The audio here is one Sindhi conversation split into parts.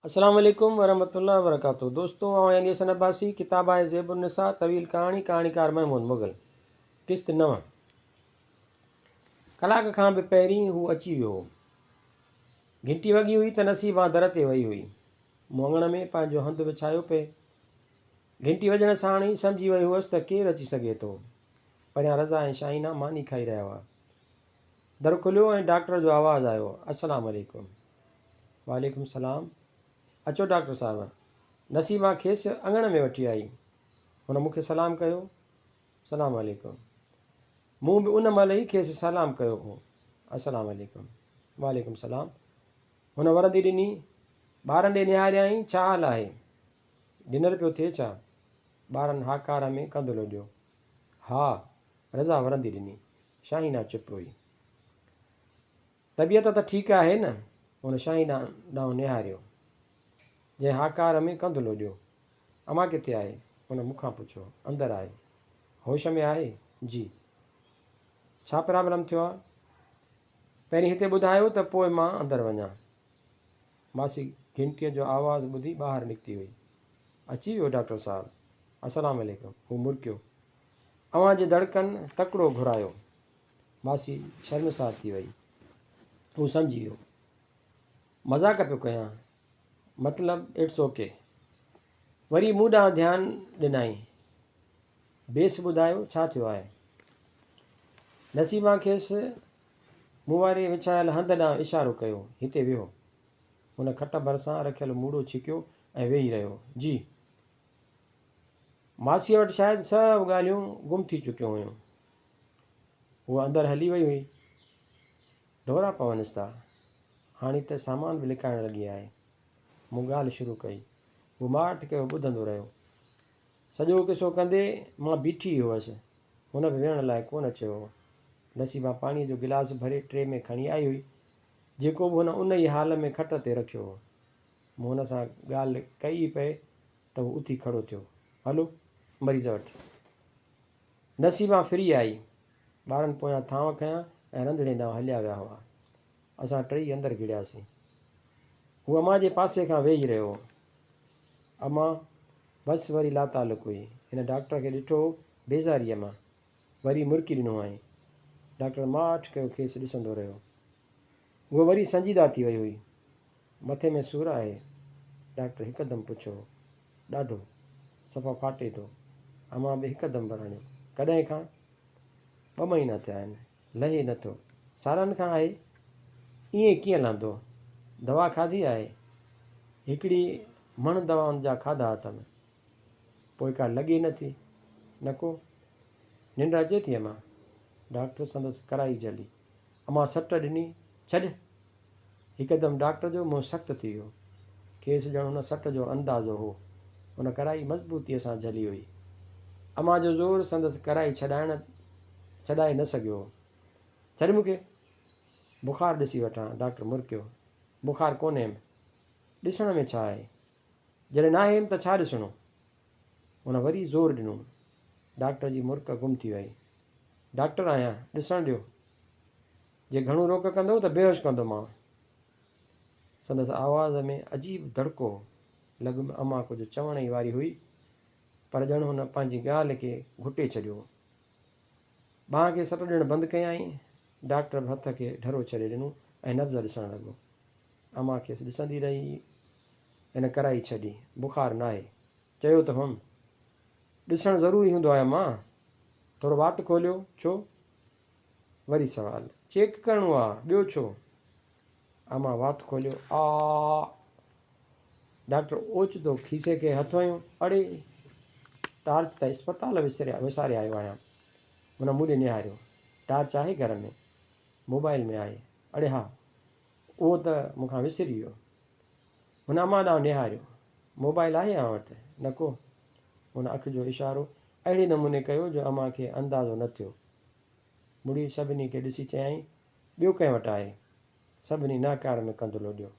السلام عليڪم ورحمة الله وبرڪاته دوستو آئون يعني حسن عباسي ڪتاب آهي زيب النساء طويل ڪهاڻي ڪهاڻيڪار محمود مغل قسط 9 ڪلاڪ کان به پهرين هو اچي ويو هو گهنٽي وڳي هئي ته نصيبان در تي وئي هئي مون اڱڻ ۾ پنهنجو هنڌ وڇايو پئي گهنٽي وڄڻ ساڻ ئي سمجهي ويو هئس ته ڪير اچي سگهي ٿو پريان رضا ۽ شاهينه ماني کائي رهيا هئا در کليو ۽ ڊاڪٽر جو آواز آيو السلام عليڪم وعليڪم السلام اچو ڊاڪٽر صاحب. نسيما کيس اڱڻ ۾ وٺي آئي. هن مون کي سلام ڪيو. سلام عليڪم. مون به ان مهل ئي کيس سلام ڪيو هو. السلام عليڪم. وعليڪم السلام. هن ورندي ڏني. ٻارن ڏي نهاريائين، ڇا حال آهي؟ ڊنر پيو ٿئي ڇا؟ ٻارن هاڪار ۾ ڪنڌ لوڏيو. ها. رضا ورندي ڏني. شاهينه چپ هئي. طبيعت ته ٺيڪ آهي نه؟ هن شاهين ڏانهن نهاريو، جنهن هاڪار ۾ ڪنڌ لوڏيو. امان ڪٿي آهي؟ هن مون کان پڇيو. اندر آهي. هوش ۾ آهي؟ جي. ڇا پرابلم ٿيو آ؟ پهرين هتي ٻڌايو ته پوء مان اندر وڃان. ماسي گهنٽيء جو آواز ٻڌي ٻاهر نڪتي هئي. اچي ويو ڊاڪٽر صاحب. السلام عليڪم. هو مرڪيو. اوهان جي دڙڪن تڪڙو گهرايو. ماسي شرمسار ٿي وئي. هو سمجهي ويو. مذاق پيو ڪيان. مطلب it's okay. وري مون ڏانهن ڌيان ڏنائين. بيس ٻڌايو ڇا ٿيو آهي؟ نسيما کيس مون واري وڇايل هنڌ ڏانهن اشارو ڪيو. هتي ويهو. هن کٽ ڀرسان رکيل موڙو ڇڪيو ۽ ويهي رهيو. جي. ماسيء وٽ شايد سڀ ڳالهيون گم ٿي چڪيون هيون. هوء اندر هلي وئي هئي. دورا پونس ٿا. هاڻي ته سامان به لڪائڻ لڳي آهي. مون ڳالهه شروع ڪئي. هو ماٺ ڪيو ٻڌندو رهيو. سڄو قصو ڪندي مان بيٺي ئي هئس. هن به ويهڻ لاء ڪونه چيو هو. نصيبان پاڻيء جو گلاس ڀري ٽري ۾ کڻي آئي هئي، جيڪو به هن ان ئي حال ۾ کٽ تي رکيو هو. مون هن سان ڳالهه ڪئي ئي پئي ته هو اٿي کڙو ٿيو. هلو، مريض وٽ. نصيبان ڦري آئي. ٻارن پويان ٿانو کنيا ۽ رنڌڻي ڏانهن هليا ويا هئا. اسان ٽيئي اندر گهڙياسين. هو امان جي پاسي کان ويهي رهيو هو. امان بس وري لاتعلق هئي. هن ڊاڪٽر کي ڏٺو هو بيزاريء مان. وري مرڪي ڏنو هئائين. ڊاڪٽر ماٺ ڪيو کيس ڏسندو رهيو. هوء وري سنجيده ٿي وئي هئي. مٿي ۾ سور آهي؟ ڊاڪٽر هڪدم پڇيو. ڏاڍو. صفا ڦاٽي ٿو. امان به هڪدم وراڻيو. ڪڏهن کان؟ ٻه مهينا ٿيا آهن. لهي نه ٿو. سالن کان آهي. ائين ڪيئن لهندو؟ دوا کاڌي آهي؟ هڪڙي مڻ دوائن جا کاڌا اٿم. پوء ڪا لڳي نه ٿي. نه ڪو. ننڊ اچي ٿي امان؟ ڊاڪٽر سندس ڪرائي جهلي. امان سٽ ڏني، ڇڏ! هڪدم ڊاڪٽر جو منهن سخت ٿي ويو. کيس ڄڻ ان سٽ جو اندازو هو. هن ڪرائي مضبوطيء سان جهلي هئي. امان جو زور سندس ڪرائي ڇڏائڻ ڇڏائي نه سگهيو هو. ڇڏ مون کي! بخار ڏسي وٺان. ڊاڪٽر مرڪيو. بخار ڪونهيم. ڏسڻ ۾ ڇا آهي؟ جڏهن ناهيم ته ڇا ڏسڻو؟ هن وري زور ڏنو. ڊاڪٽر جي مرڪ گم ٿي وئي. ڊاڪٽر آهيان، ڏسڻ ڏيو. جي گهڻو روڪ ڪندؤ ته بيهوش ڪندومانء. سندس آواز ۾ عجيب دڙڪو هو. لڳ ۾ امان ڪجهه چوڻ ئي واري هئي، پر ڄڻ هن پنهنجي ڳالهه کي گهٽي ڇڏيو هو. ٻانهن کي سٽ ڏيڻ بند ڪيائين. ڊاڪٽر به هٿ کي ڍرو ڇڏي ڏنو ۽ نبض ڏسڻ لڳو. امان کيس ڏسندي رهي. هن ڪرائي ڇڏي. بخار ناهي. چيو ته هئم. ڏسڻ ضروري هوندو آهي امان. ٿورو وات کوليو. ڇو؟ وري سوال. چيڪ ڪرڻو آ، ٻيو ڇو؟ امان وات کوليو. آ. ڊاڪٽر اوچتو کيسي کي هٿ هنيو. اڙي! ٽارچ ته اسپتال وساري آيو آهيان. هن مون ڏي نهاريو. ٽارچ آهي گهر ۾؟ موبائل ۾ آهي. اڙي ها! اهو ته مون کان وسري ويو. هن امان ڏانهن نهاريو. موبائل آهي اوهان وٽ؟ نه ڪو. هن اک جو اشارو اهڙي نموني ڪيو جو امان کي اندازو نه ٿيو. مڙي سڀني کي ڏسي چيائين، ٻيو ڪنهن وٽ آهي؟ سڀني ناڪار ۾ ڪنڌ لوڏيو.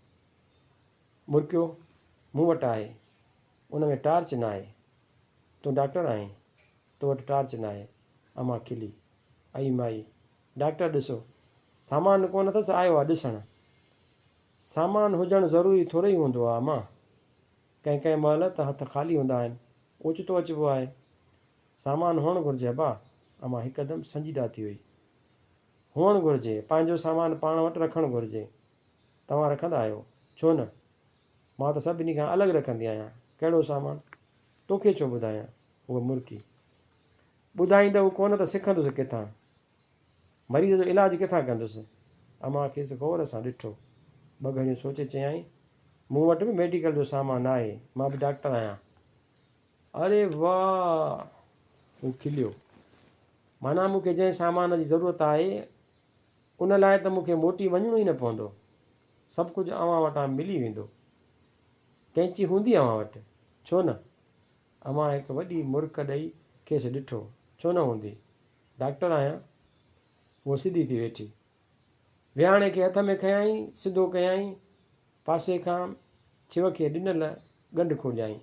مرڪيو، مون وٽ آهي. ان ۾ ٽارچ ناهي. تون ڊاڪٽر آهين. تو وٽ ٽارچ ناهي. امان کلي. ائي مائي! ڊاڪٽر ڏسو. سامان ڪونه اٿس، آيو آ ڏسڻ. سامان هجڻ ضروري ٿورئي هوندو آ امان. ڪنهن ڪنهن مهل ته هٿ خالي هوندا آهن. اوچتو اچبو آهي. سامان هئڻ گهرجي ابا. امان هڪدم سنجيده ٿي وئي. هئڻ گهرجي. پنهنجو سامان پاڻ وٽ رکڻ گهرجي. توهان رکندا آهيو؟ ڇو نه؟ مان ته سڀني کان الڳ رکندي آهيان. ڪهڙو سامان؟ توکي ڇو ٻڌايان؟ هوء مرڪي. ٻڌائيندؤ ڪونه ته سکندس ڪٿان؟ مريض جو علاج ڪٿان ڪندس؟ امان کيس غور سان ڏٺو. ٻه گهڙيون سوچي چيائين، مون وٽ به ميڊيڪل جو سامان آهي، مان به ڊاڪٽر آهيان. اڙي واهه! هو کليو. معنيٰ مون کي جنهن سامان جي ضرورت آهي، ان لاء ته مون کي موٽي وڃڻو ئي نه پوندو. سڀ ڪجهه اوهان وٽان ملي ويندو. ڪئنچي هوندي اوهان وٽ؟ ڇو نه؟ امان هڪ وڏي مرڪ ڏئي کيس ڏٺو. ڇو نه هوندي؟ ڊاڪٽر آهيان. هوء سڌي ٿي ويٺي. ويهاڻي کي هٿ ۾ کنيائين، سڌو ڪيائين. پاسي کان ڇوهه کي ڏنل ڳنڍ کوليائين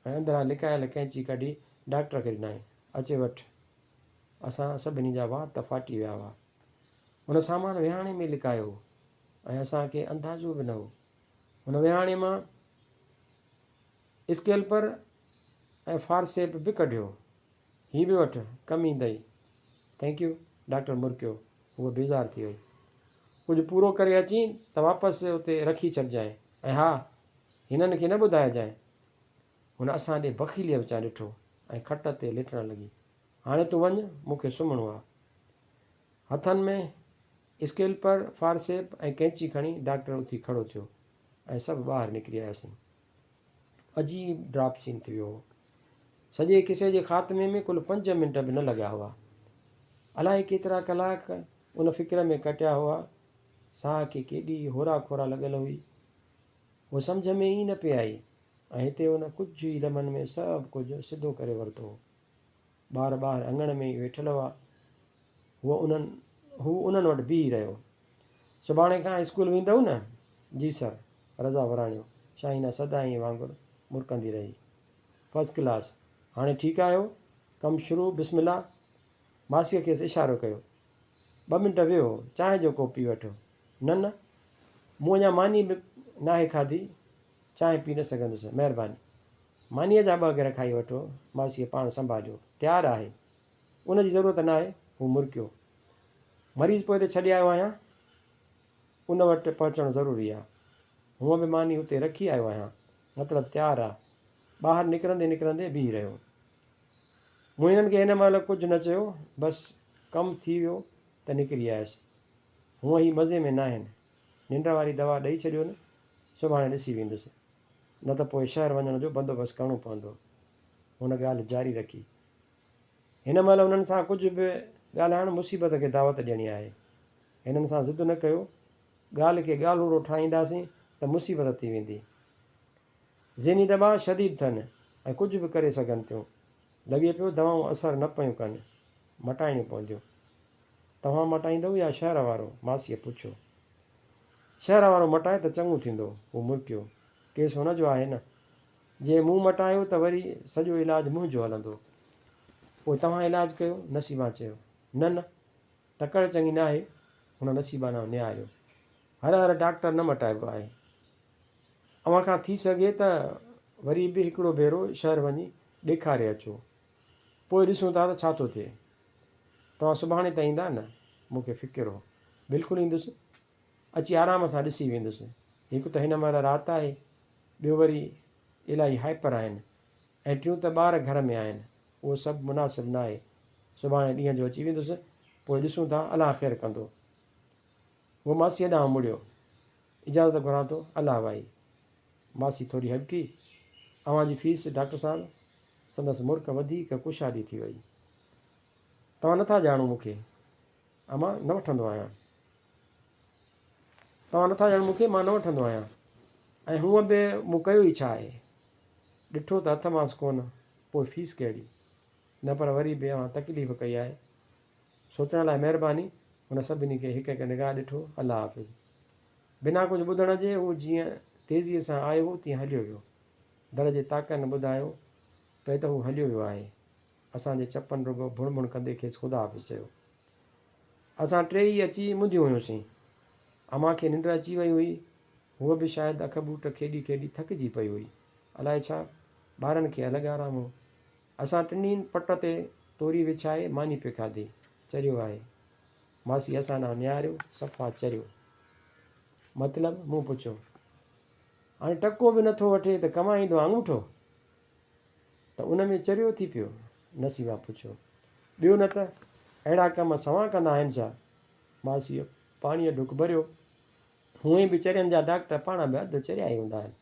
۽ اندران لڪايل ڪئنچي ڪڍي ڊاڪٽر کي ڏنائين. اچي وٺ. اسان سڀني جا وات ڦاٽي ويا هئا. هن سامان ويهاڻي ۾ لڪايو هو ۽ اسان کي اندازو به نه هو. هن ويهاڻي مان اسڪيلپر ۽ فارسيپ به ڪڍيو. هي به وٺ، ڪم ايندئي. Thank you, doctor مرڪيو. هوء بيزار ٿي وئي. ڪجهه پورو ڪري اچين ته واپس اتي رکي ڇڏجانء ۽ ها، هنن کي نه ٻڌائجانء. هن اسان ڏي بخيليء وچان ڏٺو ۽ کٽ تي ليٽڻ لڳي. هاڻي تون وڃ، مون کي سمهڻو آ. هٿن ۾ اسڪيلپر، فارسيپ ۽ ڪئنچي کڻي ڊاڪٽر اٿي کڙو ٿيو ۽ سڀ ٻاهر نڪري آياسين. عجيب ڊراپ سين ٿي ويو هو. سڄي قصي جي خاتمي ۾ ڪل پنج منٽ به نه لڳا هئا. الائي ڪيترا ڪلاڪ ان فڪر ۾ ڪٽيا هئا. ساهه کي ڪيڏي هورا کورا لڳل هئي. هوء سمجهه ۾ ئي نه پئي آئي ۽ هتي هن ڪجهه ئي لمحن ۾ سڀ ڪجهه سڌو ڪري ورتو هو. ٻار ٻاهر اڱڻ ۾ ئي ويٺل هئا. هوء انهن هو انهن وٽ بيهي رهيو. سڀاڻي کان اسڪول ويندؤ نه؟ جي سر. رضا وراڻيو. شاهينه سدائين وانگر مرڪندي رهي. First class. هاڻي ٺيڪ آهيو؟ ڪم شروع بسم الله. ماسيء کيس اشارو ڪيو. ٻه منٽ ويهو، چانهه جو ڪوپ پي وٺو. نه نه. مون اڃا ماني به ناهي کاڌي. چانهه پي نه سگهندس. مهرباني. مانيء جا ٻه گرهه کائي وٺو. ماسيء پاڻ سنڀاليو. تيار آهي. ان جي ضرورت ناهي. هو مرڪيو. مريض پوئتي ڇڏي آيو آهيان. ان وٽ پهچڻ ضروري آ. هونء به ماني اتي رکي آيو آهيان. مطلب تيار آ. ٻاهر نڪرندي نڪرندي بيهي رهيو. مون هنن کي هن مهل ڪجهه نه چيو. بس ڪم ٿي ويو ته نڪري آيس. هونء هي مزي ۾ ناهن. ننڊ واري دوا ڏئي ڇڏيو نه. سڀاڻي ڏسي ويندس. نه ته پوء شهر وڃڻ جو بندوبست ڪرڻو پوندو. هن ڳالهه جاري رکي. هن مهل انهن سان ڪجهه به ڳالهائڻ مصيبت کي دعوت ڏيڻي آهي. هنن سان ضد نه ڪيو. ڳالهه کي ڳالهوڙو ٺاهينداسين ته مصيبت ٿي ويندي. ذهني دٻاء شديد ٿن ۽ ڪجهه به ڪري سگهن ٿيون. لڳي پيو دوائون اثر نه پيون ڪن. مٽائڻيون پونديون. توهان مٽائيندؤ يا شهر وارو؟ ماسيء پڇيو. شهر وارو مٽائي ته چڱو ٿيندو. هو مرڪيو. ڪيس هن جو آهي نه. جي مون مٽايو ته وري سڄو علاج منهنجو هلندو. پوء توهان علاج ڪيو؟ نصيبان چيو. نه نه. تڪڙ چڱي ناهي. هن نصيبان ڏانهن نهاريو. هر هر ڊاڪٽر نه مٽائبو آهي. اوهان کان ٿي سگهي ته وري به هڪڙو ڀيرو شهر وڃي ڏيکاري اچو. پوء ڏسون ٿا ته ڇا ٿو ٿئي. توهان سڀاڻي ته ايندا نه؟ مون کي فڪر هو. بلڪل ايندس. اچي آرام سان ڏسي ويندس. هڪ ته هن مهل رات آهي، ٻيو وري الاهي هائپر آهن ۽ ٽيون ته ٻار گهر ۾ آهن. اهو سڀ مناسب ناهي. سڀاڻي ڏينهن جو اچي ويندس، پوء ڏسون ٿا، الله خير ڪندو. هو ماسيء ڏانهن مڙيو. اجازت گهران ٿو، الله واهي. ماسي ٿوري هٻڪي. اوهان جي فيس ڊاڪٽر صاحب؟ سندس مرڪ وڌيڪ ڪشادي ٿي وئي. توهان نٿا ڄاڻو مون کي. امان، نه وٺندو آهيان. توهان نٿا ڄاڻو مون کي، مان نه وٺندو آهيان. ۽ هونء به مون ڪيو ئي ڇا آهي؟ ڏٺو ته اٿمانس ڪونه، پوء فيس ڪهڙي؟ نه پر وري به اوهان تڪليف ڪئي آهي. سوچڻ لاء مهرباني. هن سڀني کي هڪ هڪ نگاهه ڏٺو. الله حافظ. بنا ڪجهه ٻڌڻ جي هو جيئن تيزيء سان آيو هو تيئن هليو ويو. در جي تاڪن ٻڌايو پئي ته هو هليو ويو آهي. اسان جي چپن رڳو ڀڻ ڀڻ ڪندي کيس خدا حافظ چيو. اسان ٽيئي اچي منڌيون هيونسين. امان کي ننڊ اچي وئي هئي. هوء به شايد اک ٻوٽ کيڏي کيڏي ٿڪجي پئي هئي. الائي ڇا؟ ٻارن کي الڳ آرام هو. اسان ٽنهين پٽ تي توري وڇائي ماني پئي کاڌي. چريو آهي. ماسي اسان ڏانهن نهاريو، صفا چريو. مطلب؟ مون پڇيو. هاڻي ٽڪو به نٿو وٺي ته ڪمائيندو آڱوٺو؟ ته ان ۾ چريو ٿي پيو؟ نصيبان پڇيو. ٻيو نه ته اهڙا ڪم سوان ڪندا آهن ڇا؟ ماسيء پاڻيء ڍڪ ڀريو. هونئن به چرين جا ڊاڪٽر پاڻ به اڌ چريا ئي هوندا آهن.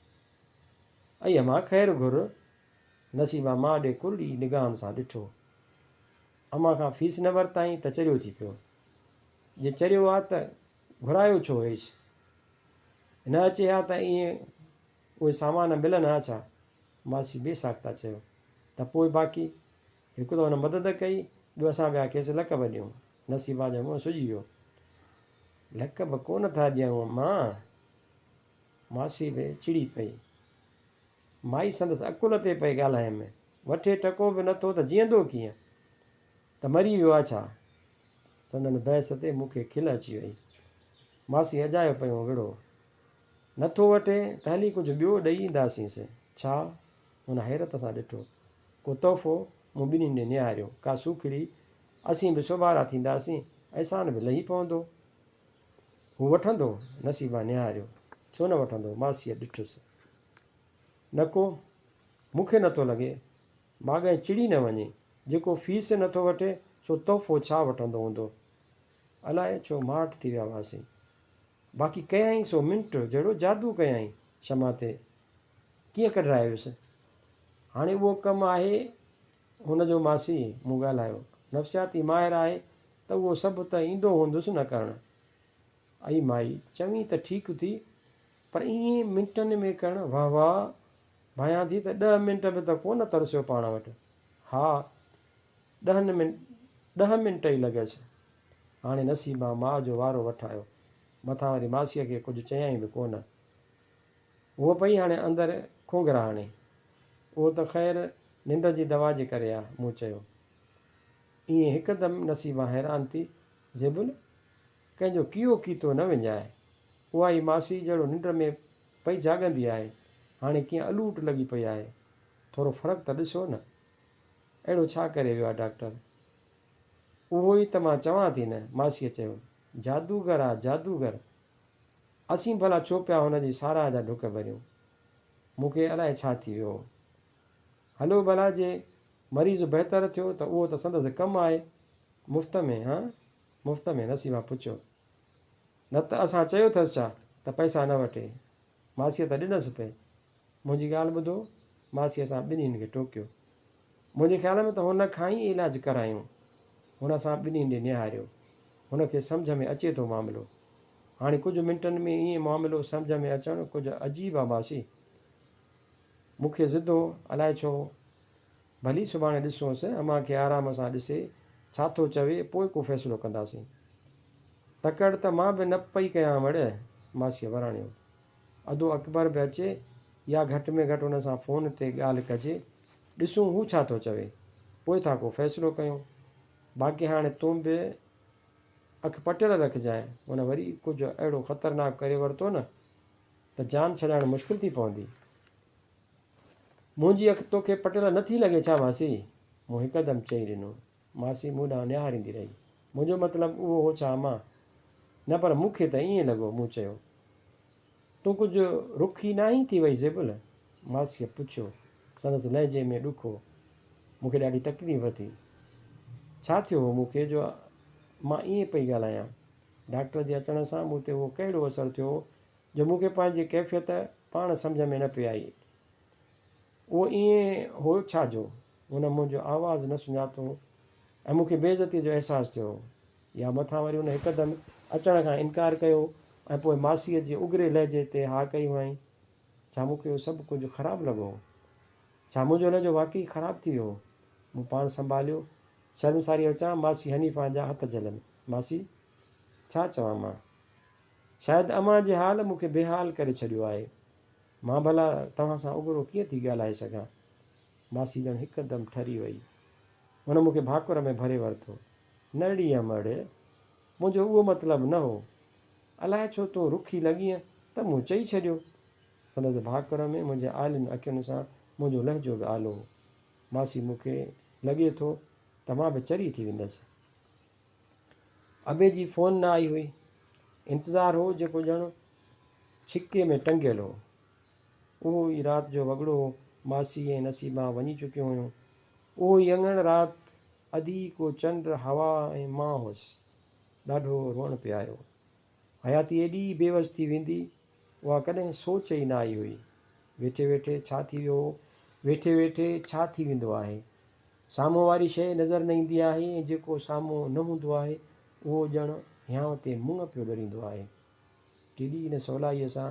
ائي امان خير گهر. نصيبان ماء ڏي ڪرڙي نگاهن سان ڏٺو. امان کان فيس نه ورتائين ته چريو ٿي پيو. جي چريو آ ته گهرايو ڇو هيس؟ نه اچي ها ته ائين اهي سامان ملن ها ڇا؟ ماسي بي ساخته چيو ته پوء باقي هڪ ته هن مدد ڪئي، ٻيو اسان پيا کيس لقب ڏيون. نصيبان جو منهن سڄي ويو. لقب ڪونه ٿا ڏيون امان. ماسي به چڙي پئي. مائي سندس عقل تي پئي ڳالهايم. وٺي ٽڪو به نٿو ته جيئندو ڪيئن؟ ته مري ويو آ ڇا؟ سندن بحث تي مون کي کل اچي وئي. ماسي اجايو پيون وڙهو. نٿو وٺي ته هلي ڪجهه ٻيو ڏئي اينداسينس. ڇا؟ هن حيرت سان ڏٺو. ڪو تحفو؟ مون ٻنهين ڏي نهاريو. ڪا سوکڙي؟ اسين به سوڀارا ٿينداسين، احسان به لهي پوندو. هو وٺندو؟ نصيبان نهاريو. ڇو نه وٺندو؟ ماسيء ڏٺس. نه ڪو، مون کي نٿو لڳي. ماڳهين چڙي نه وڃي. جيڪو فيس نٿو وٺي، سو تحفو ڇا وٺندو هوندو؟ الائي ڇو ماٺ ٿي ويا هئاسين. باقي ڪيائين سو منٽ جهڙو جادو ڪيائين شمع تي. ڪيئن ڪڍرائي ويس؟ هاڻي اهو ڪم آهي هن جو ماسي، مون ڳالهايو. نفسياتي ماهر آهي ته اهو سڀ ته ايندو هوندس نه ڪرڻ. ائي مائي، چوين ته ٺيڪ ٿي، پر ائين منٽن ۾ ڪرڻ، واهه واهه، ڀانيان ٿي ته ڏهه منٽ به ته ڪو نه ترسيو پاڻ وٽ. ها، ڏهن ڏهه منٽ ئي لڳس. هاڻي نصيبان ماء جو وارو وٺايو. مٿان وري ماسيء کي ڪجهه چيائين به ڪو نه. هوء پئي هاڻي اندر کونگهرا هڻي. اهو ته خير ننڊ جي دوا جي ڪري آ، مون چيو. ائين هڪدم نصيبان حيران ٿي، زيبل! ڪنهن جو ڪيو ڪيتو نه وڃاء. اها ئي ماسي جهڙو ننڊ ۾ پئي جاڳندي آهي، هاڻي ڪيئن الوٽ لڳي پئي آهي. ٿورو فرق ته ڏسو نه. اهڙو ڇا ڪري ويو آ ڊاڪٽر؟ اهو ئي ته مان چوان ٿي نه، ماسيء چيو. جادوگر آ، جادوگر. اسين ڀلا ڇو پيا هن جي ساراهه جا ڍڪ ڀريون. مون کي الائي ڇا ٿي ويو هو. هلو ڀلا جي مريض بهتر ٿيو ته اهو ته سندس ڪم آهي. مفت ۾، هان؟ مفت ۾؟ نصيبان پڇيو. نه ته اسان چيو اٿس ڇا ته پئسا نه وٺي. ماسيء ته ڏنس پئي. منهنجي ڳالهه ٻڌو. ماسيء اسان ٻنهين کي ٽوڪيو. منهنجي خيال ۾ ته هن کان ئي علاج ڪرايون. هن اسان ٻنهين ڏي نهاريو. هن کي سمجهه ۾ اچي ٿو معاملو. هاڻي ڪجهه منٽن ۾ ائين معاملو سمجهه ۾ اچڻ ڪجهه عجيب آ ماسي. مون کي ضد هو، الائي ڇو هو. ڀلي سڀاڻي ڏسونس، امان کي آرام سان ڏسي ڇا ٿو چوي، پوء ڪو فيصلو ڪنداسين. تڪڙ ته مان به نه پئي ڪيان وڙ، ماسيء وراڻيو. ادو اڪبر به اچي يا گهٽ ۾ گهٽ ان سان فون تي ڳالهه ڪجي، ڏسون هو ڇا ٿو چوي، پوء ٿا ڪو فيصلو ڪيون. باقي هاڻي تون به اک پٽيل رکجانء، هن وري ڪجهه اهڙو خطرناڪ ڪري ورتو نه ته جان ڇڏائڻ مشڪل ٿي پوندي. منهنجي اک توکي پٽيل نه ٿي لڳي ڇا ماسي؟ مون هڪدم چئي ڏنو. ماسي مون ڏانهن نهاريندي رهي. منهنجو مطلب اهو هو ڇا امان؟ نه پر مون کي ته ائين لڳو. مون چيو. تون ڪجهه رکي ناهين ٿي وئي زيبل؟ ماسيء پڇيو. سندس لهجي ۾ ڏک هو. مون کي ڏاڍي تڪليف ٿي. ڇا ٿيو هو مون کي جو مان ائين پئي ڳالهايان؟ ڊاڪٽر جي اچڻ سان مون تي اهو ڪهڙو اثر ٿيو هو جو مون کي پنهنجي ڪيفيت پاڻ سمجهه ۾ نه پئي آئي. اهو ائين هو ڇا جو هن منهنجو آواز نه سڃاتو هو ۽ مون کي بي عزتيء جو احساس ٿيو هو يا مٿان وري هن هڪدم اچڻ کان انڪار ڪيو هو ۽ پوء ماسيء جي اگري لهجي تي ها ڪئي هئائين. ڇا مون کي اهو سڀ ڪجهه خراب لڳو هو؟ ڇا منهنجو لهجو واقعي خراب ٿي ويو هو؟ مون پاڻ سنڀاليو. شرمساريء وچان ماسي حنيفان جا هٿ جهليم. ماسي! ڇا چوان مان؟ شايد امان جي حال مون کي بيحال ڪري ڇڏيو آهي. مان ڀلا توهان سان اگرو ڪيئن ٿي ڳالهائي سگهان؟ ماسي ڄڻ هڪدم ٺري وئي. هن مون کي ڀاڪر ۾ ڀري ورتو. نه ڙي امڙ، منهنجو اهو مطلب نه هو. الائي ڇو تون رکي لڳينء ته مون چئي ڇڏيو. سندس ڀاڪر ۾ منهنجي آلين اکين سان منهنجو لهجو به آلو هو. ماسي مون کي لڳي ٿو ته مان به چري ٿي ويندس. ابي جي فون نه آئي هئي. انتظار هو جيڪو ڄڻ ڇڪي ۾ ٽنگيل هو. اهو ئي رات جو وڳڙو هو. ماسي ۽ نصيبان وڃي چڪيون هيون. اهو ئي اڱڻ، رات، اڌي ڪو چنڊ، هوا ۽ مان هوس. ڏاڍو روئڻ پئي آيو. حياتي ايڏي بيوس ٿي ويندي، اها ڪڏهن سوچ ئي نه آئي هئي. ويٺي ويٺي ڇا ٿي ويو هو؟ ويٺي ويٺي ڇا ٿي ويندو آهي؟ سامهون واري شيء نظر نه ايندي آهي ۽ جيڪو سامهون نه هوندو آهي، اهو ڄڻ هيانء تي مڱ پيو ڏريندو آهي. ڪيڏي نه سولائيء سان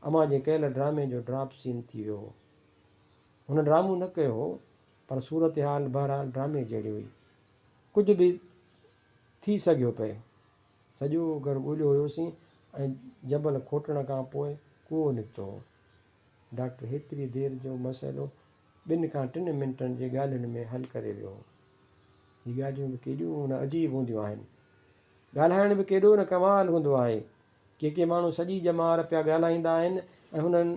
امان جي ڪيل ڊرامي جو ڊراپ سين ٿي ويو هو. هن ڊرامو نه ڪيو هو، پر صورتحال بهرحال ڊرامي جهڙي هئي. ڪجهه به ٿي سگهيو پئي. سڄو گهر ڳوليو هيوسين ۽ جبل کوٽڻ کان پوء ڪوئو نڪتو هو. ڊاڪٽر هيتري دير جو مسئلو ٻن کان ٽن منٽن جي ڳالهين ۾ حل ڪري ويو هو. هي ڳالهيون به ڪيڏيون نه عجيب هونديون آهن. ڳالهائڻ به ڪيڏو نه ڪمال هوندو آهي. ڪي ڪي ماڻهو سڄي ڄمار پيا ڳالهائيندا آهن ۽ هنن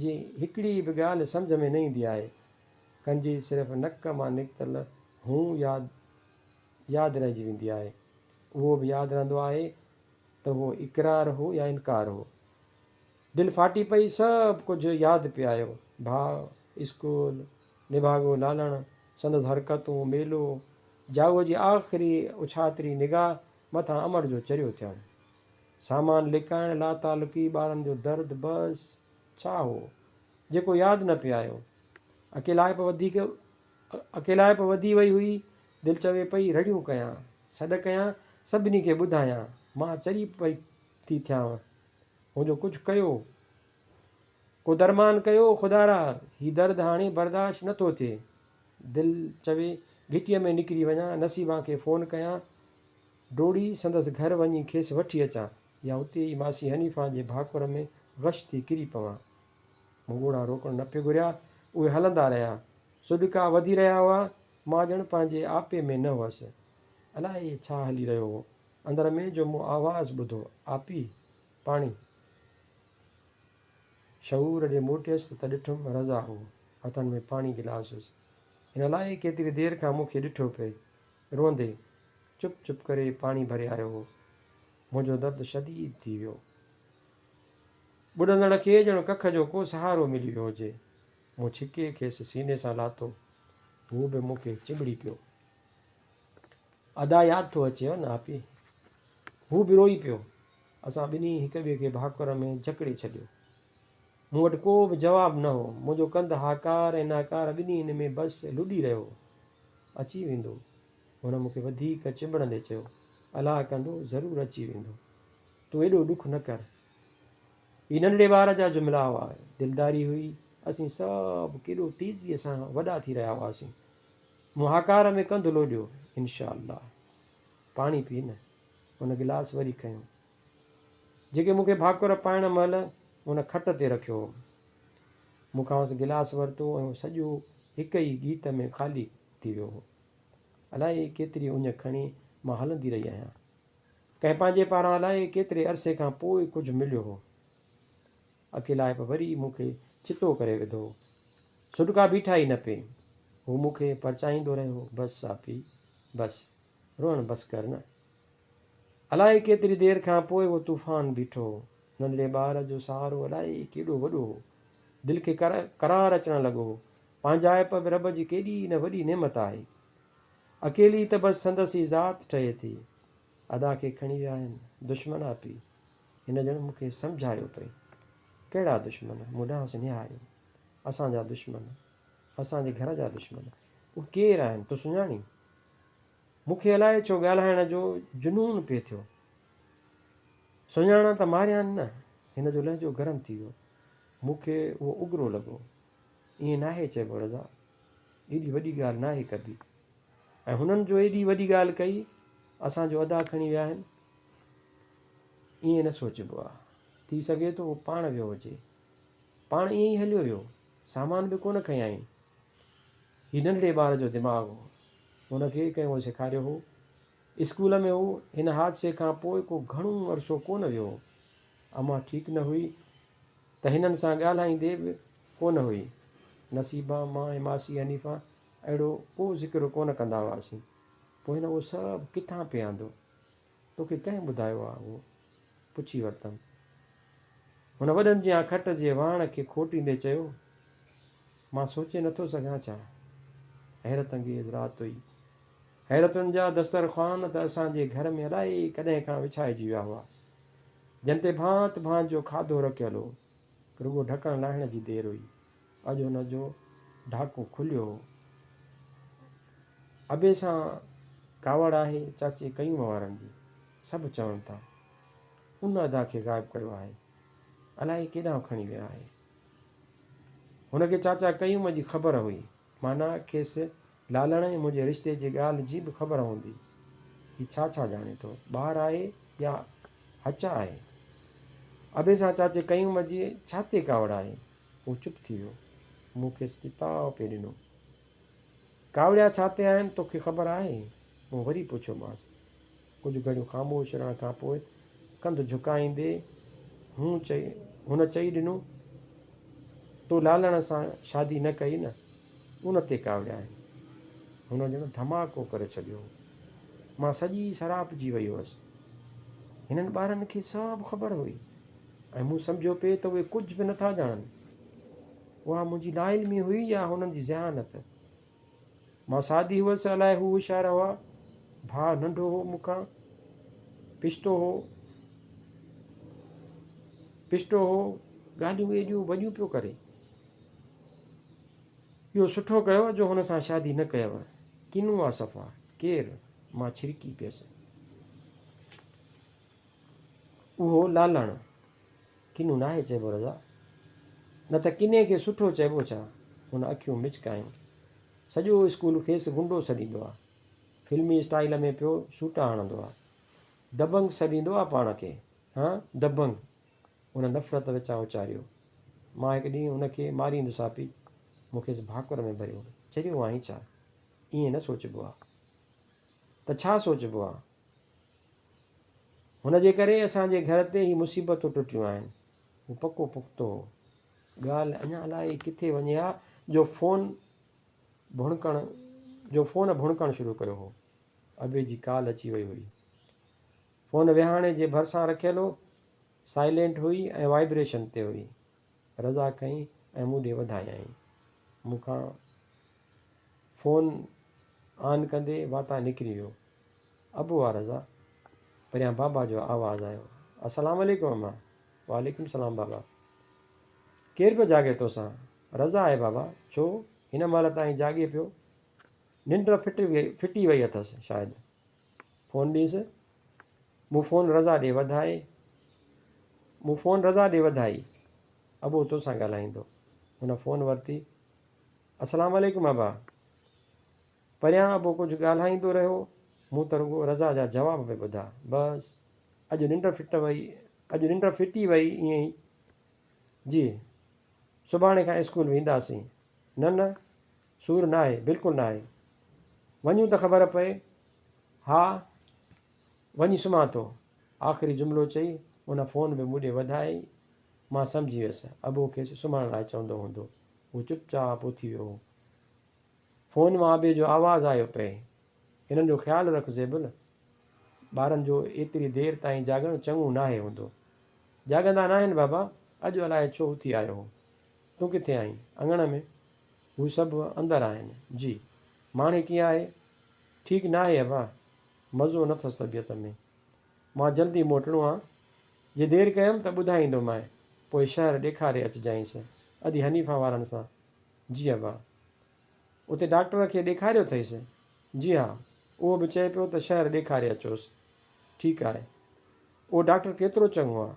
جي هڪڙي به ڳالهه سمجهه ۾ نه ايندي آهي. ڪن جي صرف نڪ مان نڪتل هون ياد ياد رهجي ويندي آهي. اهو به ياد رهندو آهي ته اهو اقرار هو يا انڪار هو. دل ڦاٽي پئي سڀ ڪجهه ياد پئي آيو. ڀاء، اسڪول، نڀاڳو لالڻ، سندس حرڪتون، ميلو، جاڳو جي آخري اڇاتري نگاهه مٿان امڙ جو چريو ٿيڻ. سامان لڪائڻ، لاتعلقي، ٻارن جو درد بس ڇا هو جيڪو ياد نه پئي آيو. اڪيلائپ وڌيڪ اڪيلائپ وڌي وئي هئي. دل چوي پئي رڙيون ڪيان، سڏ ڪيان، سڀني کي ٻڌايان، مان چري پئي ٿي ٿيانء. منهنجو ڪجهه ڪيو، ڪو درمان ڪيو، خدارا هي درد هاڻي برداشت نه ٿو ٿئي. دل چوي گهٽيء ۾ نڪري وڃان، نصيبان کي فون ڪيان، ڊوڙي سندس گهر وڃي کيس وٺي اچان يا اتي ئي ماسي حنيفان جي ڀاڪر ۾ غش ٿي ڪري پوان. مون ڳوڙها روڪڻ نه پئي گهريا، اهي هلندا رهيا. سڏڪا وڌي رهيا هئا، مان ڄڻ پنهنجي آپي ۾ نه هئس. الائي ڇا هلي رهيو هو اندر ۾ جو مون آواز ٻڌو، آپي! پاڻي! شعور ڏي موٽيس ته ڏٺم رضا هو. هٿن ۾ پاڻي گلاس هيس. هن الائي ڪيتري دير کان مون کي ڏٺو پئي. روئندي، چپ چپ ڪري پاڻي ڀري آيو هو. منهنجو درد شديد ٿي ويو. ٻڏندڙ کي ڄڻ ڪک جو ڪو سهارو ملي ويو هجي. مون ڇڪي کيس سيني سان لاتو. هو به مون کي چنبڙي پيو. ادا ياد ٿو اچيو نه آپي؟ هو به روئي پيو. اسان ٻنهي هڪ ٻئي کي ڀاڪر ۾ جڪڙي ڇڏيو. مون وٽ ڪو به جواب نه هو. منهنجو ڪنڌ هاڪار ۽ ناڪار ٻنهي ۾ بس لڏي رهيو هو. اچي ويندو. هن مون کي وڌيڪ چنبڙندي چيو. الله ڪندو ضرور اچي ويندو. تون ايڏو ڏک نه ڪر. هي ننڍڙي ٻار جا جملا هئا. دلداري هئي. اسين سڀ ڪيڏو تيزيء سان وڏا ٿي رهيا هئاسين. مون هاڪار ۾ ڪنڌ لوڏيو. انشاء الله. پاڻي پي نه. هن گلاس وري کنيو. جيڪي مون کي ڀاڪر پائڻ مهل هن کٽ تي رکيو هو. مون کانئس گلاس ورتو ۽ اهو سڄو هڪ ئي ڳيت ۾ خالي ٿي ويو هو. الائي ڪيتري اڃ کڻي مان هلندي رهي آهيان. ڪنهن پنهنجي پاران الائي ڪيتري عرصي کان پوء ڪجهه مليو هو. اڪيلائپ وري مون کي ڇتو ڪري وڌو هو. سڏڪا بيٺا ئي نه پئي. هو مون کي پرچائيندو رهيو، بس ساپي، بس. روئڻ بس ڪر نه. الائي ڪيتري دير کان پوء اهو طوفان بيٺو هو. ننڍڙي ٻار جو سهارو الائي ڪيڏو وڏو هو. دل کي قرار اچڻ لڳو هو. پنهنجائپ به رب جي ڪيڏي نه وڏي نعمت آهي. اڪيلي ته بس سندس ئي ذات ٺهي ٿي. ادا کي کڻي ويا آهن دشمن آپي. هن ڄڻ مون کي سمجهايو پئي. ڪهڙا دشمن؟ مون ڏانهس نهاريو. اسان جا دشمن. اسان جي گهر جا دشمن. اهي ڪير آهن؟ تون سڃاڻين؟ مون کي الائي ڇو ڳالهائڻ جو جنون پئي ٿيو. سڃاڻان ته ماريان نه. هن جو لهجو گرم ٿي ويو. مون کي اهو اگرو لڳو. ائين ناهي چئبو رضا. ايڏي وڏي ڳالهه ناهي ڪبي. ۽ هنن جو ايڏي وڏي ڳالهه ڪئي، اسان جو ادا کڻي ويا آهن. ائين نه سوچبو آ. ٿي سگهي ٿو هو پاڻ ويو هجي. پاڻ ائين ئي هليو ويو. سامان به ڪونه کنيائين. هي ننڍڙي ٻار جو دماغ هو. هن کي ڪنهن اهو سيکاريو هو. اسڪول ۾ هو هن حادثي کان پوء ڪو گهڻو عرصو ڪونه ويو هو. امان ٺيڪ نه هئي ته هنن سان ڳالهائيندي به ڪونه هئي. نصيبان، مان ۽ ماسي حنيفه اهڙو ڪو ذڪر ڪونه ڪندا هئاسين. پوء هن اهو سڀ ڪٿان پئي آندو؟ توکي ڪنهن ٻڌايو آ اهو؟ پڇي ورتم. هن وڏن جيان کٽ جي واڻ کي کوٽيندي چيو، مان سوچي نٿو سگهان ڇا؟ حيرت انگيز رات هئي. حيرتن جا دسترخوان ته اسان جي گهر ۾ الائي ڪڏهن کان وڇائجي ويا هئا. جن تي ڀانت ڀانت جو کاڌو رکيل هو. رڳو ڍڪڻ لاهڻ جي دير هئي. اڄ هن جو ڍاڪون کليو هو. ابي سان ڪاوڙ آهي چاچي قيوم وارن جي. سڀ چون ٿا. ان ادا کي غائب ڪيو آهي. الائي ڪيڏانهن کڻي ويا آهي. هن کي چاچا قيوم جي خبر هئي. معنيٰ کيس لالڻ ۽ منهنجي رشتي جي ڳالهه جي به خبر هوندي. هي ڇا ڇا ڄاڻي ٿو. ٻار آهي يا هچا آهي. ابي سان چاچي قيوم جي ڇا تي ڪاوڙ آهي. هو چپ ٿي ويو. مون کيس چتاء پئي ڏنو. ڪاوڙيا ڇا تي آهن توکي خبر آهي؟ مون وري پڇيومانس. ڪجهه گهڙيون خاموش رهڻ کان پوء ڪنڌ جهڪائيندي هون چئي هن چئي ڏنو، تو لالڻ سان شادي نه ڪئي نه، ان تي ڪاوڙيا آهن. هن ڄڻ ڌماڪو ڪري ڇڏيو هو. مان سڄي سراپجي وئي هئس. هنن ٻارن کي سڀ خبر هئي ۽ مون سمجهيو پئي ته اهي ڪجهه به نٿا ڄاڻن. اها منهنجي لاعلمي هئي يا هنن جي ذهانت؟ مان سادي هئس الائي هو هوشيار هئا. ڀاء ننڍو هو مون کان. پشتو هو. پشٽو هو. ڳالهيون ايڏيون وڏيون پيو ڪري. اهو سٺو ڪيو جو هن سان شادي نه ڪيو. ڪنو آ صفا. ڪير؟ مان ڇرڪي پيس. اهو لالڻ. ڪنو ناهي چئبو رضا. نه ته ڪني کي سٺو چئبو ڇا؟ هن اکيون مچڪايون. سڄو اسڪول کيس گنڊو سڏيندو آ. فلمي اسٽائيل ۾ پيو سوٽا هڻندو آ. دبنگ سڏيندو آ پاڻ کي. هان دبنگ. هن نفرت وچان اچاريو. مان هڪ ڏينهن هن کي ماريندس آپي. مون کيس ڀاڪر ۾ ڀريو. چريو آهين ڇا؟ ائين نه سوچبو آ. ته ڇا سوچبو آ؟ هن جي ڪري اسان جي گهر تي هي مصيبتون ٽٽيون آهن. هو پڪو پختو هو. ڳالهه اڃا الائي ڪٿي وڃي ها جو فون ڀڻڪڻ جو فون ڀڻڪڻ شروع ڪيو هو. ابي جي ڪال اچي وئي هئي. فون ويهاڻي جي ڀرسان رکيل هو. سائلينٽ هئي ۽ وائبريشن تي هئي. رضا کنئي ۽ مون ڏي وڌايائين. مون کان فون آن ڪندي واتان نڪري ويو. ابو آ رضا. پريان بابا جو آواز آيو. السلام عليڪم اما. وعليڪم السلام بابا. ڪير پيو جاڳي توسان؟ رضا آهي بابا. ڇو هن مهل تائين جاڳي پيو؟ ننڊ ڦٽي وئي اٿس شايد. فون ڏينس. مون فون رضا ڏي وڌائي. مون فون رضا ڏي وڌائي. ابو توسان ڳالهائيندو. هن فون ورتي. السلام عليڪم ابا. پريان ابو ڪجهه ڳالهائيندو رهيو، مون ته رڳو رضا جا جواب پئي ٻڌا. بس، اڄ ننڊ ڦٽ وئي، اڄ ننڊ ڦٽي وئي ائين ئي. جي، سڀاڻي کان اسڪول وينداسين. نه نه، سور ناهي، بلڪل ناهي. وڃون ته خبر پئي. ها، وڃي سمهان ٿو. آخري جملو چئي، هن فون به مون ڏي وڌائي. مان سمجهي ويس، ابو کيس سمهڻ لاء چوندو هوندو. هو چپ چاپ اٿي ويو هو. فون مان ابي جو آواز آيو پئي. هنن جو خيال رک زيبل. ٻارن جو ايتري دير تائين جاڳڻ چڱو ناهي هوندو. جاڳندا ناهن بابا، اڄ الائي ڇو اٿي آيو هو. تون ڪٿي آهين؟ اڱڻ ۾. هو سڀ اندر آهن. جي. ماڻي ڪيئن آهي؟ ٺيڪ ناهي ابا. مزو نه ٿس طبيعت ۾. مان جلدي موٽڻو آ. جي دير ڪيم ته ٻڌائيندومانء. پوء شهر ڏيکاري اچجائينس. ادي حنيفه وارن سان. جي ابا. اتي ڊاڪٽر کي ڏيکاريو اٿئيس؟ جي ها. اهو به چئي پيو ته شهر ڏيکاري اچوس. ٺيڪ آهي. اهو ڊاڪٽر ڪيترو چڱو آ.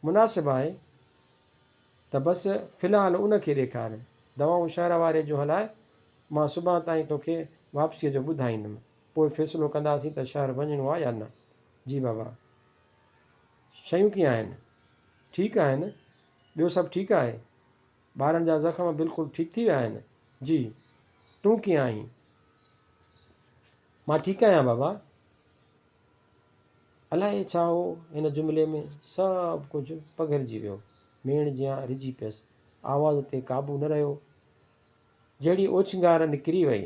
مناسب آهي ته بس في الحال ان کي ڏيکار. دوائون شهر واري جون هلاء. مان سڀان تائين توکي واپسيء جو ٻڌائيندم. پوء فيصلو ڪنداسين ته شهر وڃڻو آ يا نه. جي بابا. شيون ڪيئن آهن؟ ٺيڪ آهن. ٻيو سڀ ٺيڪ آهي؟ ٻارن جا زخم بلڪل ٺيڪ ٿي ويا آهن؟ جي. تون ڪيئن آهين؟ مان ٺيڪ آهيان بابا. الائي ڇا هو هن جملي ۾ سڀ ڪجهه پگهرجي ويو. ميڻ جيان رجي پيس. آواز تي قابو نه رهيو. جهڙي اوڇنگار نڪري وئي.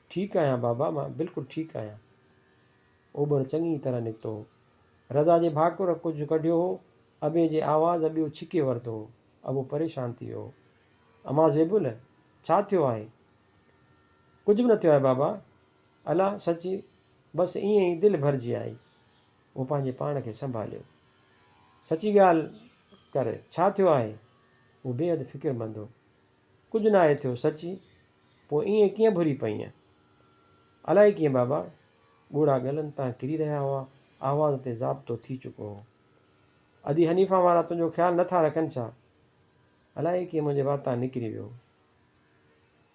ٺيڪ آهيان بابا، مان بلڪل ٺيڪ آهيان. اوٻر چڱي طرح نڪتو هو. رضا جي ڀاڪر ڪجهه ڪڍيو هو. ابي جي آواز ٻيو ڇڪي ورتو هو. ابو پريشان ٿي ويو هو. امان زيبل، ڇا ٿيو آهي؟ ڪجهه به نه ٿيو آهي بابا. الا، سچي، بس ائين ئي دل ڀرجي آئي. مون پنهنجي پاڻ کي سنڀاليو. سچي ڳالهه ڪر، ڇا ٿيو آهي؟ هو بيحد فڪرمند هو. ڪجهه ناهي ٿيو، سچي. پوء ائين ڪيئن ڀري پئينء؟ الائي ڪيئن بابا. ڳوڙها ڳلن تان ڪري رهيا هئا. آواز تي ضابطو ٿي چڪو هو. ادي حنيفه وارا تنهنجو خيال نه ٿا رکن ڇا؟ الائي ڪيئن منهنجي واتان نڪري ويو.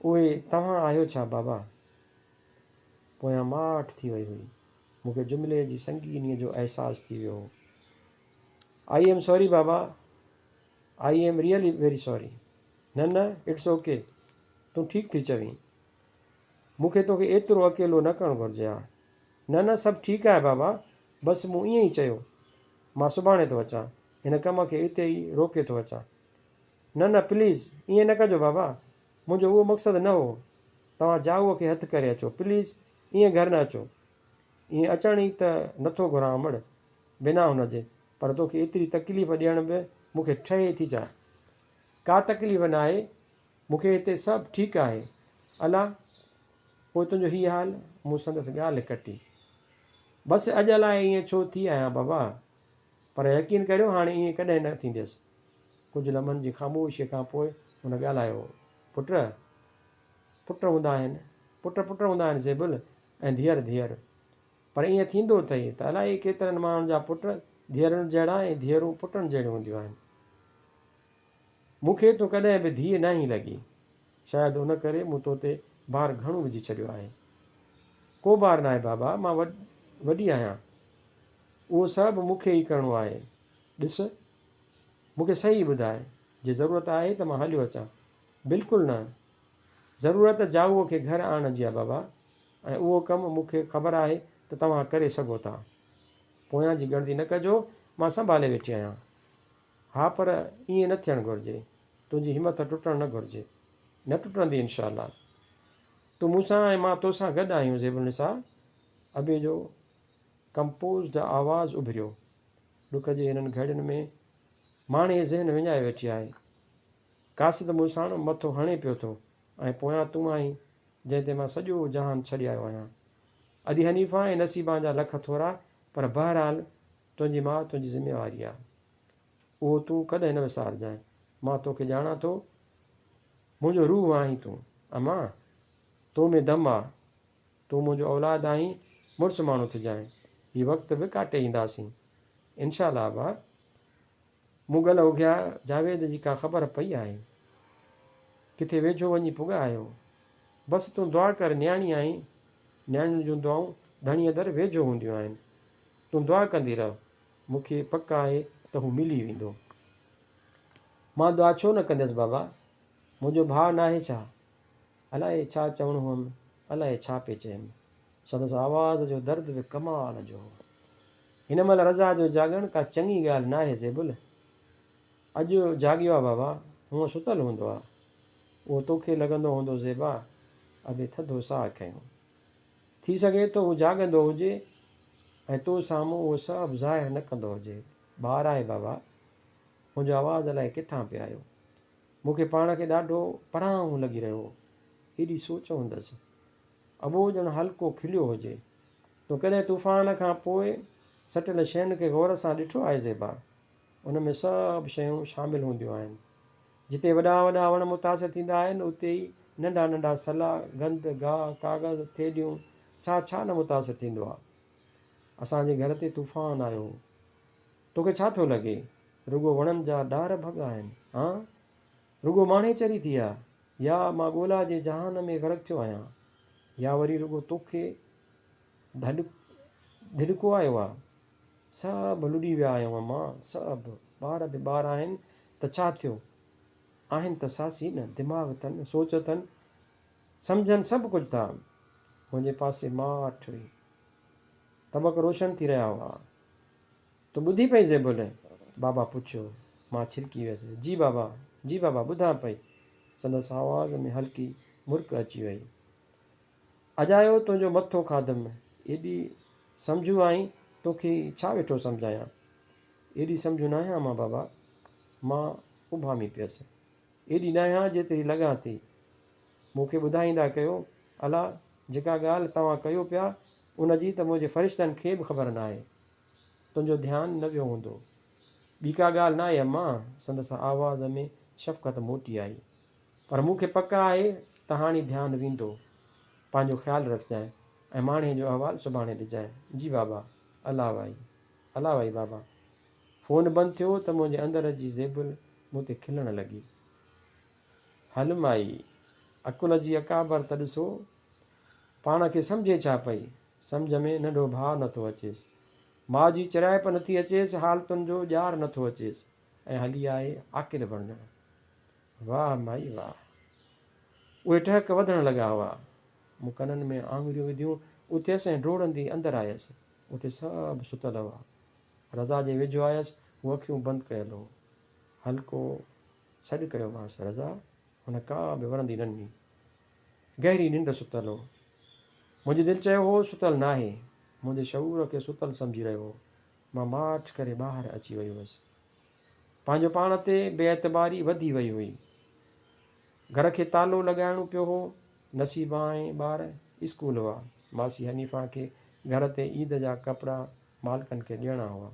اهي توهان آهيو ڇا بابا؟ پويان ماٺ ٿي وئي هئي. مون کي جملي جي سنگينيء جو احساس ٿي ويو هو. I am sorry Baba, I am really very sorry. نه نه it's okay, تون ٺيڪ ٿي چوين. مون کي توکي ايترو اڪيلو نه ڪرڻ گهرجي ها. نه نه سڀ ٺيڪ آهي بابا، بس مون ائين ئي چيو. مان سڀاڻي ٿو اچان، هن ڪم کي اتي ئي روڪي ٿو اچان. نه نه پليز ائين نه ڪجو بابا، منهنجو اهو مقصد نه هو. توهان جاهوء کي هٿ ڪري اچو، پليز ائين گهر نه اچو. ائين اچڻ ئي ته نه ٿو گهران امڙ، بنا هن جي، پر توکي ايتري تڪليف ڏيڻ به مون کي ٺهي ٿي ڇا؟ ڪا تڪليف ناهي، مون کي هتي سڀ ٺيڪ آهي. الا! پوء تنهنجو هي حال؟ مون سندس ڳالهه ڪٽي. بس اڄ الائي ائين ڇو ٿي آهيان بابا، پر يقين ڪريو هاڻي ائين ڪڏهن نه ٿينديس. ڪجهه لمحن جي خاموشيء کان پوء هن ڳالهايو، پٽ! پٽ هوندا آهن، پٽ پٽ هوندا آهن زيبل ۽ ڌيئر ڌيئر. پر ائين ٿيندو اٿئي ته الائي ڪيترن ماڻهن جا پٽ ڌيئرن جهڙا ۽ ڌيئرون پٽن جهڙيون هونديون آهن. مون کي تون ڪڏهن به ڌيء ناهين لڳي. شايد ان ڪري مون تو تي بار گهڻو وجهي ڇڏيو آهي. ڪو بار ناهي بابا، مان وڏي آهيان. اهو سڀ مون کي ئي ڪرڻو آهي. ڏس، مون کي صحيح ٻڌاء، جي ضرورت آهي ته مان هليو اچان. بلڪل نه. ضرورت جائوء کي گهر آڻڻ جي آهي بابا، ۽ اهو ڪم مون کي خبر آهي ته توهان ڪري سگهو ٿا. پويان جي ڳڻتي نه ڪجو، مان سنڀالي ويٺي آهيان. ها پر ائين نه ٿيڻ گهرجي. تنهنجي همٿ ٽٽڻ نه گهرجي. نه ٽٽندي انشاء الله. تون مون سان ۽ مان توسان گڏ آهيون زيب النساء. ابي جو ڪمپوزڊ آواز اڀريو. ڏک جي هنن گهڙين ۾ ماڻهي ذهن وڃائي ويٺي آهي. قاصد مون ساڻ مٿو هڻي پيو ٿو ۽ پويان تون آهين جنهن تي مان سڄو جهان ڇڏي آيو آهيان. ادي حنيفه ۽ نصيبان جا لک ٿورا پر بهرحال تنهنجي ماء تنهنجي ذميواري آ. اهو تون ڪڏهن نه وسارجانء. مان توکي ڄاڻان ٿو. منهنجو روح آهين تون. امان! تو ۾ دم آ. تون منهنجو اولاد آهين. مڙس ماڻهو ٿجانء. هي وقت به ڪاٽي اينداسين. انشاء الله ابا. مون ڳل اگهيا، جاويد جي ڪا خبر پئي آهي؟ ڪٿي ويجهو وڃي پڳا آهيو؟ بس تون دعا ڪر نياڻي آهين، نياڻين جون دعائون ڌڻيء در ويجهو هونديون آهن. تون دعا ڪندي رهه، مون کي پڪ آهي ته هو ملي ويندو. مان دعا ڇو نه ڪنديس بابا؟ منهنجو ڀاء ناهي ڇا؟ الائي ڇا چوڻو هئم، الائي ڇا پئي چيم. سندس آواز جو درد به ڪمال جو هو. هن مهل رضا جو جاڳڻ ڪا چڱي ڳالهه ناهي زيبل. اڄ جاڳيو آ بابا، هونء ستل هوندو آ. اهو توکي لڳندو هوندو زيبا. ابي ٿڌو ساهه کنيو. ٿي سگهي ٿو هو جاڳندو هجي ۽ تو سامهون اهو سڀ ظاهر نه ڪندو هجي. ٻار آهي بابا. منهنجو آواز الائي ڪٿان پئي آيو. مون کي پاڻ کي ڏاڍو پرانهون لڳي رهيو هو. ايڏي سوچ هوندس. ابو ڄڻ هلڪو کليو هجي. تو ڪڏهن طوفان کان پوء سٽيل شين کي غور سان ڏٺو آهي زيبا؟ ان ۾ سڀ شيون شامل هونديون آهن. جتي وڏا وڏا وڻ متاثر ٿيندا آهن، اتي ئي ننڍا ننڍا سلا، گند، گاهه، ڪاغذ، ٿيلهيون، ڇا ڇا نه متاثر ٿيندو آهي. اسان جي گهر تي طوفان آيو هو. توکي ڇا ٿو لڳي؟ رڳو وڻن جا ڏار ڀڳا آهن؟ هان؟ رڳو ماڻهي چري ٿي آ؟ يا مان ڳولا جي جهان ۾ غرق ٿيو آهيان؟ يا وري رڳو توکي ڌڏڪو آيو آ؟ سڀ لڏي ويا آهيون امان، سڀ. ٻار به ٻار آهن ته ڇا ٿيو؟ آهن ته ساسي نه، دماغ اٿن، سوچ اٿن، سمجهن سڀ ڪجهه ٿا. منهنجي پاسي ماٺ هئي. طبق روشن ٿي رهيا هئا. تون ٻڌي پئين زيبل؟ بابا پڇيو. مان ڇرڪي ويس. جي بابا! جي بابا! ٻڌان پئي. سندس آواز ۾ هلڪي مرڪ اچي وئي. اجايو تنهنجو مٿو کاڌم. ايڏي سمجهو آهين، توکي ڇا ويٺو سمجهايان. ايڏي سمجهو ناهيان مان بابا. مان اڀامي پيس. ايڏي ناهيان جيتري لڳان ٿي. مون کي ٻڌائيندا ڪيو. الا! جيڪا ڳالهه توهان ڪيو پيا، ان جي ته منهنجي فرشتن کي به خبر ناهي. تنهنجو ڌيان نه ويو هوندو. ٻي ڪا ڳالهه ناهي امان! سندس آواز ۾ شفقت موٽي آئي. پر مون کي پڪ آهي ته هاڻي ڌيان ويندو. پنهنجو خيال رکجانء ۽ ماڻهي جو احوال سڀاڻي ڏجانء. جي بابا. الله وائي. الله وائي بابا. فون بند ٿيو ته منهنجي اندر جي زيبل مون تي کلڻ لڳي. هل مائي! عقل جي اڪابر ته ڏسو. پاڻ کي سمجهي ڇا پئي؟ سمجهه ۾ ننڍو ڀاء نٿو اچيس. ماء جي چريائپ نٿي اچيس، حالتن جو ڄار نٿو اچيس ۽ هلي آهي عاقل بڻجڻ. واهه مائي واهه! اهي ٽهڪ وڌڻ لڳا هئا. مون ڪنن ۾ آڱريون وڌيون، اٿيس ۽ ڊوڙندي اندر آيس. اتي سڀ ستل هئا. رضا جي ويجهو آيس، هو اکيون بند ڪيل هو. هلڪو سڏ ڪيومانس، رضا! هن ڪا به ورندي نه ڏني. گهري ننڊ ستل هو. منهنجي دل چيو هو ستل ناهي. منهنجي شعور کي ستل سمجهي رهيو هو. مان ماٺ ڪري ٻاهر اچي وئي هيس. پنهنجو پاڻ تي بي اعتباري وڌي وئي هئي. گهر کي تالو لڳائڻو پيو هو. نصيبان ۽ ٻار اسڪول هئا. ماسي حنيفان کي گهر تي عيد جا ڪپڙا مالڪن کي ڏيڻا هئا.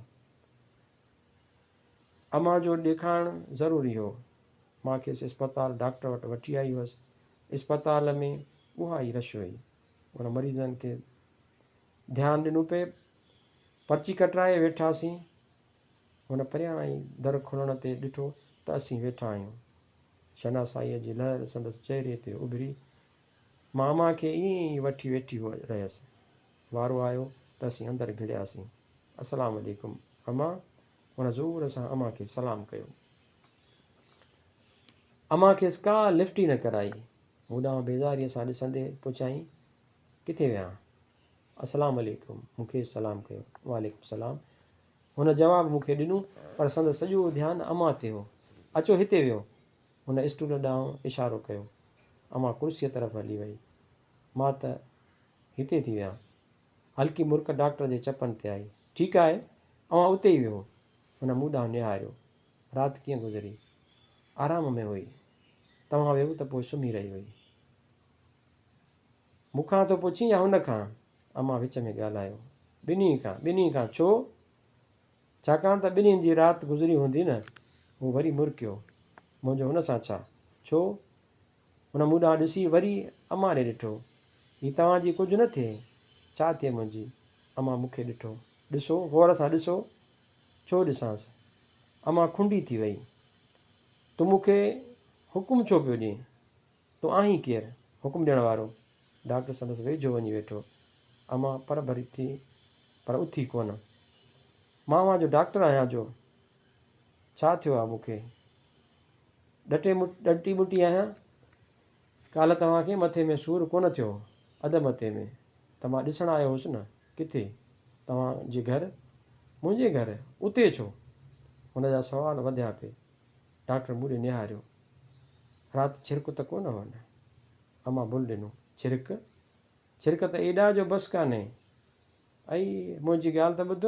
امان جو ڏيکارڻ ضروري هو. مان کيس اسپتال ڊاڪٽر وٽ وٺي آئي هئس. اسپتال ۾ اها ئي رش هئي. ان مريضن کي ڌيان ڏنو پئي. پرچي ڪٽرائي ويٺاسين. هن پريان ئي در کلڻ تي ڏٺو ته اسين ويٺا آهيون. شناسائيء جي لهر سندس چهري تي اڀري. مان امان کي ائين ئي وٺي ويٺي رهيس. وارو آيو ته اسين اندر گهڙياسين. السلام عليڪم امان! هن زور سان امان کي سلام ڪيو. امان کيس ڪا لفٽ ئي نه ڪرائي. مون ڏانهن بيزاريء سان ڏسندي پڇيائين، ڪٿي ويان؟ السلام عليڪم. مون کيس سلام ڪيو. وعليڪم السلام. هن جواب مون کي ڏنو، پر سندس سڄو ڌيان امان تي هو. اچو هتي ويهو. هن اسٽول ڏانهن اشارو ڪيو. امان ڪرسيء طرف هلي وئي. مان ته هتي ٿي ويهان. هلڪي مرڪ ڊاڪٽر جي چپن تي آئي. ٺيڪ آهي، اوهان اتي ئي ويهو. هن مون ڏانهن نهاريو. رات ڪيئن گذري؟ آرام ۾ هئي. توهان ويو ته پوء سمهي رهي هئي. مون کان ٿو پڇين يا هن کان؟ امان وچ ۾ ڳالهايو. ٻنهي کان. ٻنهي کان. ڇو؟ ڇاڪاڻ ته ٻنهين جي رات گذري هوندي نه. هو وري مرڪيو. منهنجو هن سان ڇا؟ ڇو؟ هن مون ڏانهن ڏسي وري امان ڏي ڏٺو. هي توهان جي ڪجهه نه ٿئي. ڇا ٿئي منهنجي؟ امان مون کي ڏٺو. ڏسو، غور سان ڏسو. ڇو ڏسانس؟ امان کنڊي ٿي وئي. تون مون کي حڪم ڇو پيو ڏين؟ تون آهين ڪير، حڪم ڏيڻ وارو؟ ڊاڪٽر سندس ويجهو وڃي ويٺو. امان پرڀري ٿي پر اٿي ڪونه. مان اوهان جو ڊاڪٽر آهيان جو. ڇا ٿيو آ مون کي؟ ڏٽي ڏٽي ٻٽي آهيان. ڪالهه توهان کي مٿي ۾ سور ڪونه ٿيو هو؟ اڌ مٿي ۾ ته مان ڏسڻ آيو هوس نه. ڪٿي؟ توهان جي گهر؟ منهنجي گهر؟ اتي ڇو؟ هن جا سوال وڌيا پئي. ڊاڪٽر مون ڏي نهاريو. رات ڇرڪ ته ڪونه هو نه؟ امان بل ڏنو. ڇرڪ؟ ڇرڪ ته ايڏا جو بس ڪانهي. ائي، منهنجي ڳالهه ته ٻڌ.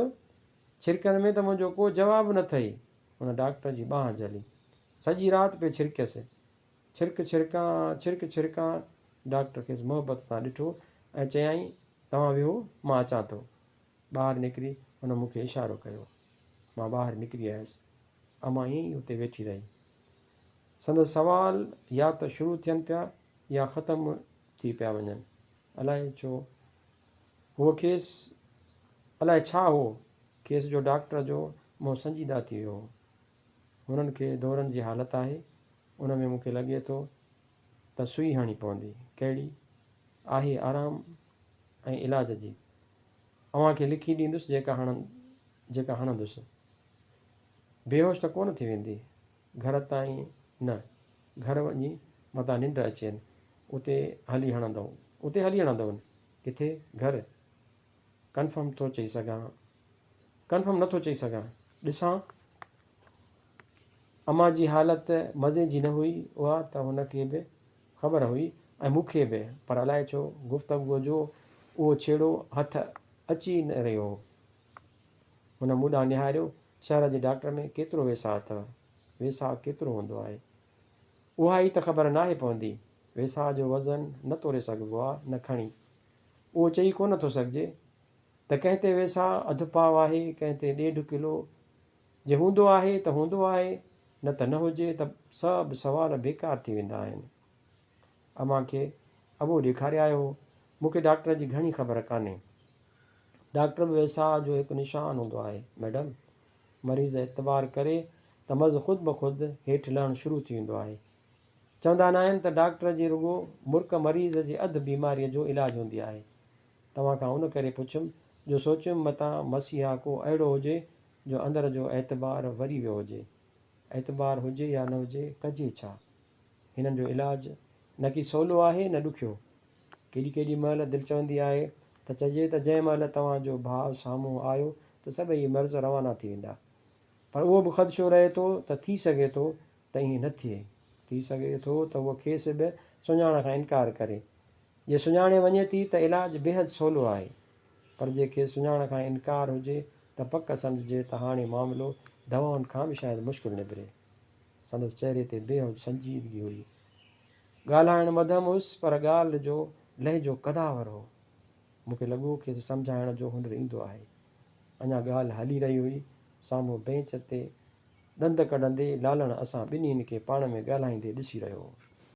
ڇرڪن ۾ ته منهنجو ڪو جواب نه ٿئي. هن ڊاڪٽر جي ٻانهن جهلي. سڄي رات پئي ڇرڪيس. ڇرڪ ڇرڪان، ڇرڪ ڇرڪان. ڊاڪٽر کيس محبت سان ڏٺو ۽ چيائين، توهان ويهو، مان اچان ٿو. ٻاهر نڪري هن مون کي اشارو ڪيو. مان ٻاهر نڪري آيس. امان ائين ئي اتي ويٺي رهي. سندس سوال يا ته شروع ٿين پيا يا ختم ٿي پيا وڃن. الائي ڇو هوء کيس الائي ڇا هو کيس جو ڊاڪٽر جو منهن سنجيده ٿي ويو هو. هنن کي دورن جي حالت آهي. ان ۾ مون کي لڳي ٿو ته سوئي هڻڻي پوندي. ڪهڙي؟ آهي آرام ۽ علاج جي. اوهان کي لکي ڏيندس جيڪا هڻ جيڪا هڻندس. بيهوش ته ڪونه ٿي ويندي. گهر تائين نه، گهر وڃي متان ننڊ اچين. اتي هلي هڻندؤ. اتي هلي هڻندؤن. ڪٿي؟ گهر. ڪنفرم ٿو چئي سگهان. ڪنفرم نٿو چئي سگهان. ڏسان. امان جي حالت مزي جي نه هئي، اها ته هن کي به خبر هئي ۽ مون کي به، پر الائي ڇو گفتگوء جو اهو ڇيڙو هٿ اچي ئي نه رهيو هو. هن مون ڏانهن نهاريو، شهر جي ڊاڪٽر ۾ ڪيترو ويساهه اٿئو؟ ويساهه ڪيترو هوندو آهي؟ اها ئي ته خبر ناهي پوندي. ويساهه جو وزن نه توري سگهبو آ نه کڻي. اهو چئي ڪونه ٿو سگهجي ته ڪنهن تي ويساهه اڌ پاء آهي، ڪنهن تي ڏيڍ ڪلو. جي هوندو آهي ته هوندو آهي، نه ته نه هجي ته سڀ سوال بيڪار ٿي ويندا آهن. امان کي ابو ڏيکاري آيو هو. مون کي ڊاڪٽر جي گهڻي خبر ڪانهي. ڊاڪٽر به ويساهه جو هڪ نشان هوندو آهي ميڊم. مريض اعتبار ڪري ته مرض خود بخود هيٺ لهڻ شروع ٿي ويندو آهي. چوندا ناهن ته ڊاڪٽر جي رڳو مرڪ مريض جي اڌ بيماريء جو علاج هوندي آهي. توهان کان ان ڪري پڇيم جو سوچيم متان مسيحا ڪو اهڙو هجي جو اندر جو اعتبار وري ويو هجي. اعتبار هجي يا نه هجي ڪجي ڇا؟ هنن جو علاج نه ڪي سولو آهي نه ڏکيو. ڪيڏي ڪيڏي مهل دل چوندي آهي ته چئجي ته جنهن مهل توهان جو ڀاء سامهون آيو ته سڀئي مرض روانا ٿي ويندا. پر اهو به خدشو رهي ٿو ته ٿي سگهي ٿو ته ائين نه ٿئي. ٿي سگهي ٿو ته هوء کيس به سڃاڻڻ کان انڪار ڪري. جي سڃاڻي وڃي ٿي ته علاج بيحد سولو آهي. پر جي کيس سڃاڻڻ کان انڪار هجي ته پڪ سمجهجي ته هاڻي معاملو دوائن کان به شايد مشڪل نبري. سندس چهري تي بيحد سنجيدگي هئي. ڳالهائڻ مڌم هيس پر ڳالهه جو لهجو قداور هو. مون کي لڳو کيس سمجهائڻ جو هنر ايندو آهي. اڃا ڳالهه هلي رهي هئي، سامهون بينچ تي ڏند ڪڍندي لالڻ اسان ٻنهين کي پاڻ ۾ ڳالهائيندي ڏسي رهيو هو.